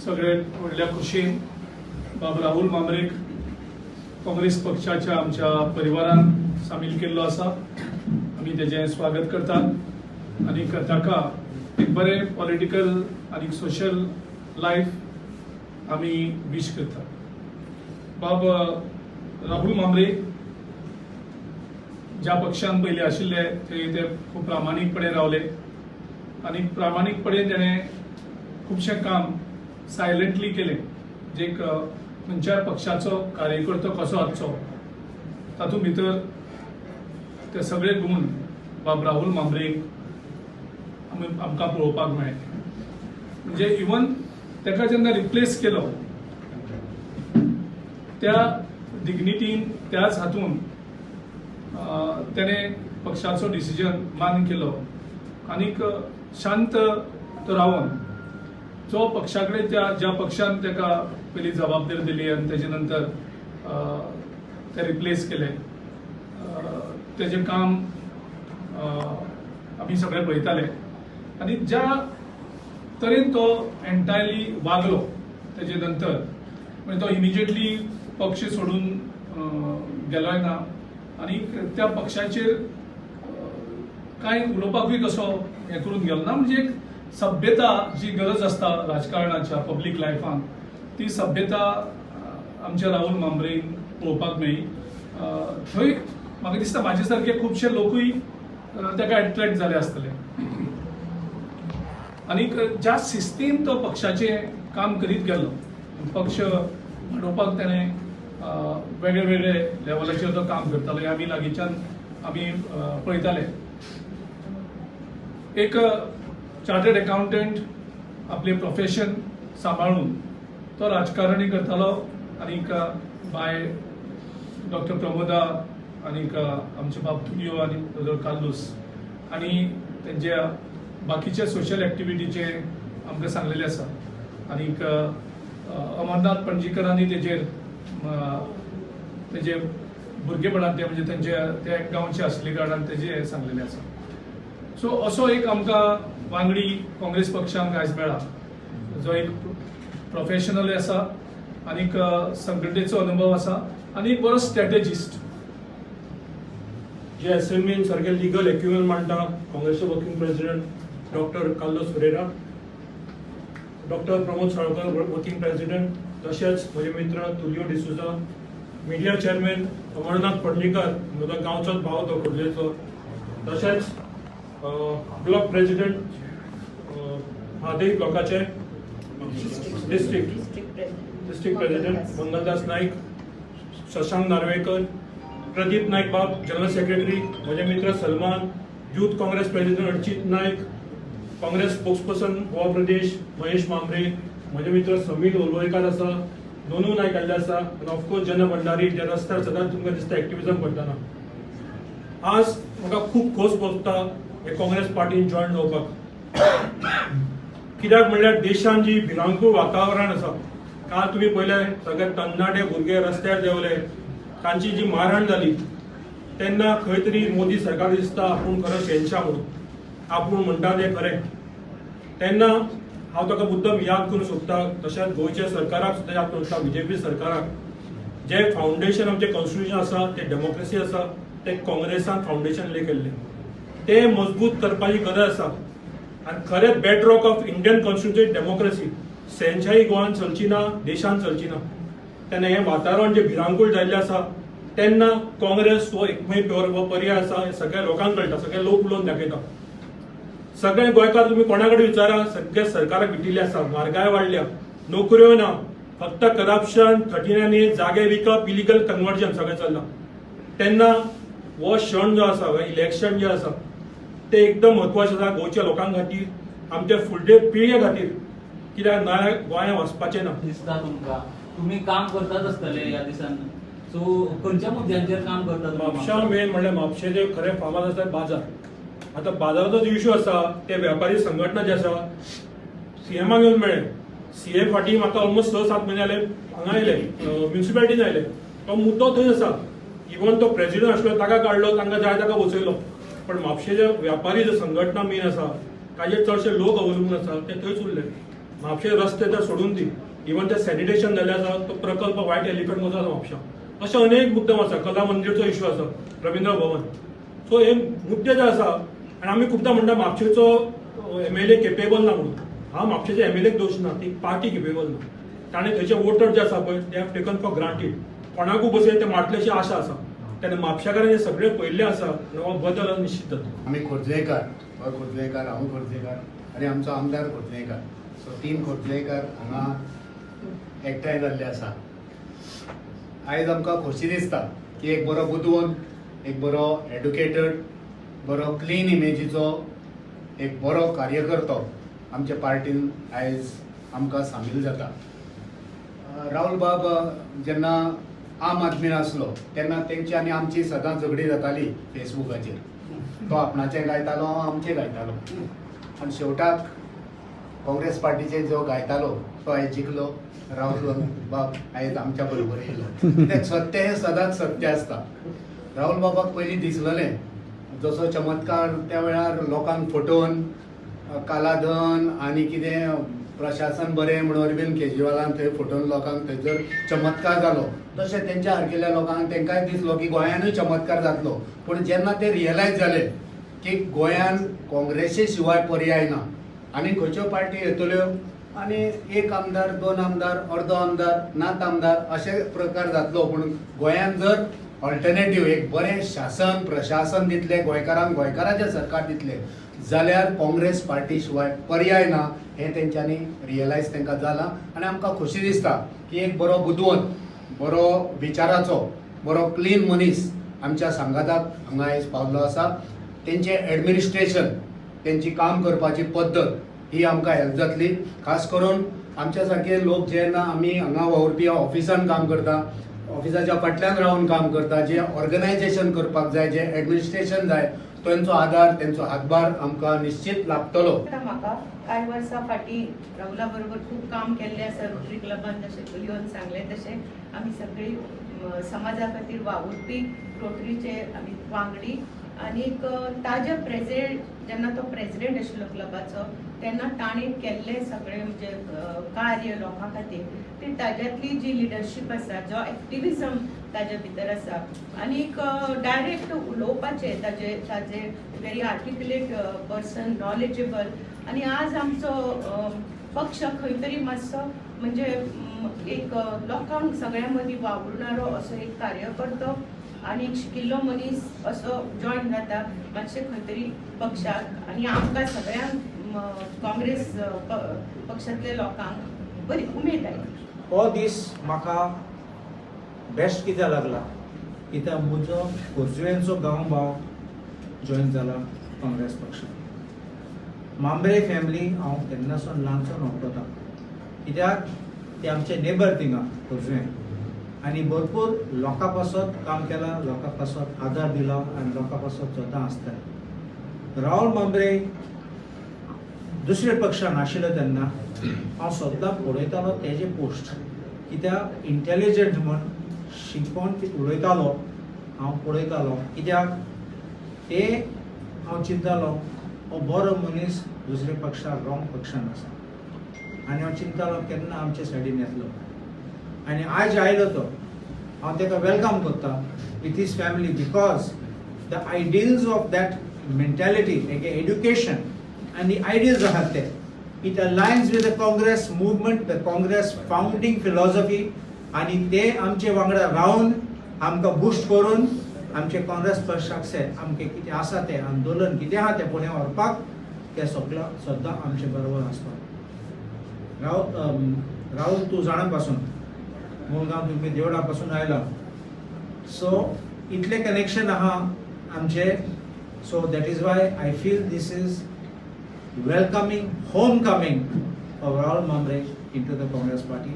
सगळे व्हडल्या खुशयेन बाब राहुल मामरेक काँग्रेस पक्षाच्या आमच्या परिवारान सामील केल्लो आसा. आमी तेजें स्वागत करतात आनी ताका एक बरें पॉलिटिकल आनी सोशल लायफ आमी वीश करतात. बाब राहुल मामरे ज्या पक्षान पयलीं आशिल्ले थंय ते खूब प्रामाणीकपणे रावले आनी प्रामाणीकपणे तेणें खुबशें काम सायलंटली केलें. जे एक खंयच्याय पक्षाचो कार्यकर्तो कसो आसचो तातूंत भितर ते सगळे गूण बाब राहुल मामरेक आमी आमकां पळोवपाक मेळ्ळे. म्हणजे इवन ताका जेन्ना रिप्लेस केलो त्या डिग्निटीन त्याच हातून तेणें पक्षाचो डिसिजन मान्य केलो आनीक शांत तो रावन जो पक्षा कडेन त्या ज्या पक्षान ताका पयली जबाबदारी दिली आनी तेजे नंतर ते रिप्लेस केले, तेजें काम आमी सगळे पळयताले आनी ज्या तरेन तो एन्टायरली वागलो तेजे नंतर, म्हणजे तो इमिजिएटली पक्ष सोडून गेलोय ना आनी त्या पक्षाचेर कांय उलोवपाकूय तसो हें करून गेलो ना. म्हणजे एक सभ्यता जी गरज आसता राजकारणाच्या पब्लीक लायफान ती सभ्यता आमच्या राहुल मामरेन पळोवपाक मेळ्ळी. थंय म्हाका दिसता म्हाजे सारके खुबशे लोकूय ताका एट्रॅक्ट जाले आसतले. आनीक ज्या शिस्तीन तो पक्षाचें काम करीत गेलो, पक्ष वाडोवपाक तेणें वेगळे वेगळे लेवलाचेर तो काम करतालो हें आमी लागींच्यान आमी पळयताले. एक चार्टर्ड अकाउंटंट आपलें प्रोफेशन सांबाळून तो राजकारणी करतालो आनीक बाय डॉक्टर प्रमोदा आनीक आमचे बाब तुलियो आनी दोतोर कार्लूस आनी तेंच्या बाकीच्या सोशल एक्टिविटीचे आमकां सांगलेलें आसा. आनीक अमरनाथ पणजीकरांनी तेजेर तेजे भुरगेपणांत ते म्हणजे तेंचे ते गांवचे आसले कारणान तेजे सांगलेलें आसा. सो असो एक आमकां वांगडी काँग्रेस पक्षांक आयज मेळ्ळा जो एक प्रोफेशनल आसा आनीक संघटनेचो अनुभव आसा आनी एक बरो स्ट्रॅटेजिस्ट. जे असेंब्लीन सारके लिगल एक्युमेन मांडटा काँग्रेसचे working president doctor Carlos Ferreira, doctor Pramod Salgaonkar working president, तशेंच म्हजे मित्र तुलियो डिसोजा, मिडिया चेअरमॅन अमरनाथ पणजीकर, म्हजो गांवचोच भाव तो खोर्लेचो, तशेंच ब्लॉक प्रेसिडेंट म्हादई ब्लॉकाचे डिस्ट्रिक्ट प्रेसिडेंट मंगलदास नाईक, शशांक नार्वेकर, प्रदीप नाईक बाब जनरल सेक्रेटरी, म्हजे मित्र Salman, youth Congress president Archit Naik, Congress spokesperson Goa Pradesh Mahesh Mamre, म्हजे मित्र समीर ओलवयकार आसा, दोनू नायक आयिल्ले आसा आनी ऑफकोर्स जना भंडारी जे रस्त्यार सदांच तुमकां दिसता एक्टिविजम करतना. आज म्हाका खूब खोस भोगता हे काँग्रेस पार्टीन जॉयन जावपाक, कित्याक म्हणल्यार देशान जी भिरांकूळ वातावरण आसा, काल तुमी पळयलें सगळे तरणाटे भुरगे रस्त्यार देंवले, तांची जी मारहाण जाली तेन्ना खंय तरी मोदी सरकार दिसता आपूण खरो शहेनशाह म्हणून, आपूण म्हणटा तें खरें. तेन्ना हांव ताका मुद्दम याद करूंक सोदता, तशेंच गोंयच्या सरकाराक सुद्दां याद करूंक सोदता, बीजेपी सरकाराक, जे फावंडेशन आमचें कॉन्स्टिट्युशन आसा तें डेमोक्रेसी आसा तें काँग्रेसान फावंडेशन ले केल्लें, तें मजबूत करपाची गरज आसा. आनी खरें bedrock of Indian constitution democracy, शहेनशाही गोवान चलची ना, देशान चलची ना. तेन्ना हें वातावरण जें भिरांकूळ जाल्लें आसा तेन्ना काँग्रेस हो एकमेव हो पर्याय आसा हें सगळ्या लोकांक कळटा, सगळे लोक उलोवन दाखयता. सगळे गोंयकार तुमी कोणा कडेन विचारा, सगळे सरकाराक विटिल्ले आसा, म्हारगाय वाडल्या, नोकऱ्यो ना, फक्त करप्शन, 39A, जागे विकप, इलिगल कन्वर्जन सगळें चल्लां. तेन्ना हो क्षण जो आसा, इलेक्शन जें आसा तें एकदम म्हत्वाचें आसा गोंयच्या लोकां खातीर, आमच्या फुडले पिळगे खातीर, कित्याक नाल्यार गोंयांत वचपाचें ना. दिसता तुमकां तुमी काम करतात आसतले ह्या दिसांनी, सो खंयच्या मुद्द्यांचेर काम करता तुमी? म्हापशा मेन म्हणल्यार म्हापशें जे खरें फामाद आसा बाजार. आतां बाजाराचो जो इशू आसा ते व्यापारी संघटना जे आसा सीएमाक येवन मेळ्ळे, सीएम फाटीं म्हाका ऑलमोस्ट 6-7 म्हयने जाले हांगा आयले, म्युनिसिपालिटीन आयले, तो मुद्दो थंय आसा. इवन तो प्रेसिडेंट आसलो ताका काडलो, तांकां जाय ताका बसयलो, पण म्हापशें जे व्यापारी जे संघटना मेन आसा ताजेर चडशे लोक अवलंबून आसा ते थंयच उरले. म्हापशे रस्ते तर सोडून दी, इवन ते सॅनिटेशन जाल्ले आसा, तो प्रकल्प व्हायट एलिफंट कसो आसा म्हापशां. अशे अनेक मुद्दे आसा. कला मंदिरचो इश्यू आसा, रविंद्र भवन. सो हे मुद्दे जे आसा, आनी आमी खुबदां म्हणटा म्हापशेचो एमएलए केपेबल ना म्हणून. हांव म्हापशेचे एमएलएक दोश ना, ती पार्टी केपेबल ना. ताणें थंयचे वोटर जे आसा पळय, they have taken for granted. कोणाकूय बसयत ते मारतले अशी आशा आसा. तेन्ना म्हापशेकारांनी हे सगळें पळयल्लें आसा आनी हो बदल निश्चित जातलो. आमी खोर्जेकार, हो खोर्जेकार, हांव खोर्जेकार आनी आमचो आमदार खोर्जेकार. सो तीन खोर्जेकार हांगा एकठांय जाल्ले आसा. आयज आमकां खोशी दिसता की एक बरो बुदवंत, एक बरो एडुकेटेड, बरो क्लीन इमेजीचो एक बरो कार्यकर्तो आमच्या पार्टीन आयज आमकां सामील जाता. राहुल बाब जेन्ना आम आदमी आसलो तेन्ना तेंची आनी आमची सदांच झगडी जाताली फेसबुकाचेर. तो आपणाचें गायतालो, हांव आमचें गायतालो आनी शेवटाक काँग्रेस पार्टीचे जो गायतालो तो आयज जिखलो. राहुल बाब आयज आमच्या बरोबर येयलो. कित्याक सत्य हें सदांच सत्य आसता. राहुल बाबाक पयलीं दिसलेलें, जसो चमत्कार त्या वेळार लोकांक फटोवन कालाधन आनी कितें प्रशासन बरें म्हणून अरविंद केजरीवालान थंय फटोवन लोकांक थंयसर चमत्कार जालो, तशें तेंच्या सारकेल्या लोकांक तेंकांय दिसलो की गोंयानूय चमत्कार जातलो. पूण जेन्ना ते रियलायज जाले की गोंयान काँग्रेसी शिवाय पर्याय ना आनी खंयच्यो पार्टी येतल्यो आनी एक आमदार, दोन आमदार, अर्दो आमदार, नात आमदार अशे प्रकार जातलो, पूण गोंयान जर ऑल्टरनेटीव एक बरें शासन प्रशासन दितले गोंयकारांक, गोंयकाराचें सरकार दितले जाल्यार काँग्रेस पार्टी शिवाय पर्याय ना हें तेंच्यांनी रियलायज तांकां जालां. आनी आमकां खोशी दिसता की एक बरो बुदवंत, बरो विचाराचो, बरो क्लीन मनीस आमच्या सांगाताक हांगा आयज पावल्लो आसा. तेंचें एडमिनिस्ट्रेशन, तेंची काम करपाची पद्दत ही आमकां हेल्प जातली. खास करून आमच्या सारके लोक जेन्ना आमी हांगा वावुरपी ऑफिसान काम करता, ऑफिसाच्या फाटल्यान रावन काम करता, जे ऑर्गनायजेशन करपाक जाय, जे एडमिनिस्ट्रेशन जाय, तेंचो आदार, तेंचो हातभार आमकां निश्चित लागतलो. आतां म्हाका कांय वर्सां फाटीं राहुला बरोबर खूब काम केल्लें आसा रोटरी क्लबान. जशें लिओन सांगलें तशें आमी सगळीं समाजा खातीर वावुरपी रोटरीचे आमी वांगडी. आनीक ताजे प्रेजिडेंट, जेन्ना तो प्रेजिडेंट आशिल्लो क्लबाचो तेन्ना ताणें केल्लें सगळें म्हणजे कार्य लोकां खातीर, ती ताज्यांतली जी लिडरशीप आसा, जो एक्टिविजम ताजे भितर आसा आनीक डायरेक्ट उलोवपाचें ताजे ताजे व्हेरी आर्टिक्युलेट पर्सन, नॉलेजेबल. आनी आज आमचो पक्ष खंय तरी मातसो म्हणजे एक लोकांक सगळ्यां मदीं वावुरणारो असो एक कार्यकर्तो आनी एक शिकिल्लो मनीस असो जॉयन जाता मातशें खंय तरी पक्षाक आनी आमकां सगळ्यांक काँग्रेस पक्षांतल्या लोकांक बरी उमेद आयली. हो दीस म्हाका बेस्ट कित्याक लागला, कित्याक म्हजो खोर्जुवेंचो गांव भाव जॉयन जाला काँग्रेस पक्षान. मांब्रे फॅमिली हांव तेन्नासून ल्हानसून वळखता, कित्याक ते आमचे नेबर थिंगा खोर्जुवें आनी भरपूर लोकां पासत काम केलां, लोकां पासत आदार दिला आनी लोकां पासत सदां आसता. राहुल मांब्रे दुसरे पक्षान आशिल्लो तेन्ना हांव सद्दां पळयतालो तेजे पोस्ट, कित्याक इंटेलिजंट म्हण शिकोवन उलयतालो हांव पळयतालो, कित्याक ते हांव चिंतालो हो बरो मनीस दुसरे पक्षार रॉंग पक्षान आसा आनी हांव चिंतालो केन्ना आमचे सायडीन येतलो. आनी आयज आयलो तो, हांव ताका welcome करता with his family, because the ideals of that mentality, education आनी आयडियल्स आहात ते, it aligns with the Congress movement, the Congress founding philosophy. आनी ते आमचे वांगडा रावन आमकां बुस्ट करून आमचे काँग्रेस पक्षाक आमचें कितें आसा तें आंदोलन कितें आहा तें फुडें व्हरपाक ते सगळो सद्दां आमचे बरोबर आसता. राहुल, तूं जाणा पासून मुळगांव तुमी देवळा पासून आयला, सो इतलें कनेक्शन आहा आमचें. So that is why I feel this is welcoming, home coming of Rahul Mambre into the Congress party.